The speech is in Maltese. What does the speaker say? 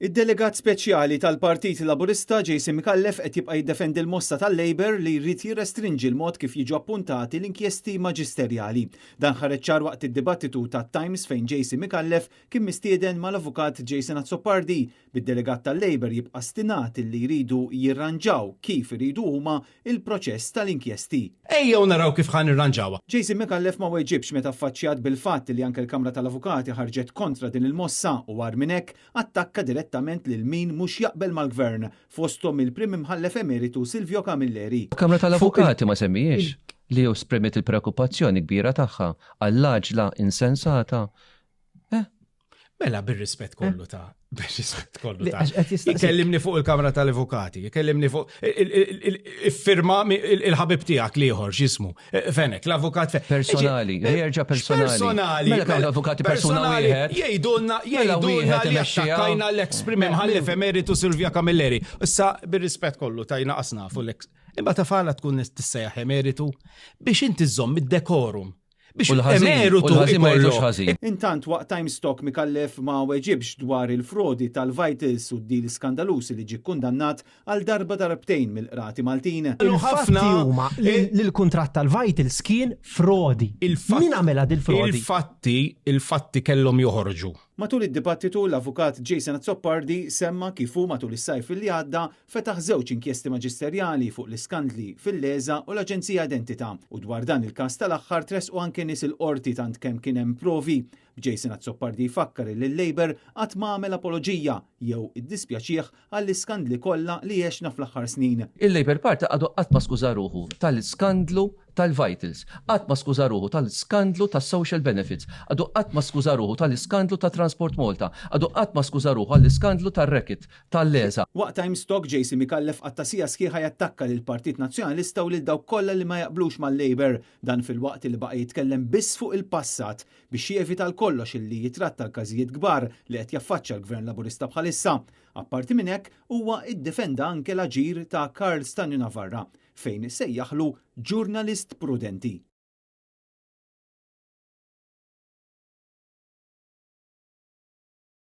Id-delegat speċjali tal-Partit Laburista Jason Micallef qed jibqa' jiddefendi l-mossa tal-Labour li jrid jirrestrinġi l-mod kif jiġu appuntati l-inkjesti maġisterjali. Dan ħareġ ċar waqt id-dibattitu tat-Times fejn Jason Micallef kien mistieden mal-Avukat Jason Azzopardi, bid-delegat tal-Labour jibqa' stinat li jridu jirranġaw kif iridu huma il-proċess tal-inkjesti. Ejjew naraw kif ħa nirranġawha. Jason Micallef ma weġibx meta affaċċjat bil-fatt li anke l-Kamra tal-Avukati ħarġet kontra din il-mossa u agħar minn hekk attakka direttament lil min mhux jaqbel mal-Gvern, fosthom il-Prim Imħallef Emeritu Silvio Camilleri. Il-Kamra tal-Avukati ma semmihiex li esprimiet il-preokkupazzjoni kbira tagħha għall-għaġla insensata. Eh? Mela bir-rispett kollu ta' bir-rispett kollu ta' Ikellimni fuq il-Kamra tal-Avukati, ikellimni fuq iffirma il-ħabib tiegħek liħor x'ismu, eh, Fenek, l-avukat Fenek. Personali, eh, jerġa' personali. Personali. Mela mela avukati personali wieħed. Jgħidulna, mela jgħidulna li attakkajna l-ex prim imħallef emeritu Silvia Camilleri. Issa bir-rispett kollu ta' jnaqas nafu l-ex. Imma tafala tkun tissejjaħ emeritu biex inti żomm id-dekorum Biex emeritu ikollu. ħażin. Intant waqt Times Talk Micallef ma weġibx dwar il-frodi tal-Vitals u d-deal skandaluż li ġie kkundannat għal darba darbtejn mill-qrati Maltin. Il-fatti huma li l-kuntratt tal-Vitals kien frodi. Min għamilha dil-frodi? Il-fatti, il-fatti kellhom joħorġu. Matul id-dibattitu l-Avukat Jason Azzopardi semma kif hu matul is-sajf li għadda fetaħ żewġ inkjesti maġisterjali fuq l-iskandli fil-LESA u l-Aġenzija Identità u dwar dan il-każ tal-aħħar tressqu anke nies il-Qorti tant kemm kien hemm provi, b'Jason Azzopardi jfakkar illi l-Labour qatt ma għamel apoloġija jew iddispjaċih għall-iskandli kollha li għexna fl-aħħar snin. Il-Labour Party għadu qatt ma skuża ruħu tal-iskandlu tal-Vitals, qatt ma skuża ruħu tal-iskandlu tas-social benefits, għadu qatt ma skuża ruħu tal-iskandlu ta' Transport Malta, għadu qatt ma skuża ruħu għall-iskandlu tar-racket, tal-LESA. Waqt Times Talk, JC Micallef qatta' siegħa sħiħa jattakka lill-Partit Nazzjonalista u lil dawk kollha li ma jaqblux mal-Labour. Dan filwaqt li baqa' jitkellem biss fuq il-passat biex jevita għal kollox illi jitratta l-każijiet kbar li qed jaffaċċja l-Gvern Laburista bħalissa. Apparti minn hekk, huwa iddefenda anke l-aġir ta' Karl Stagno Navarra fejn sejjaħlu ġurnalist prudenti.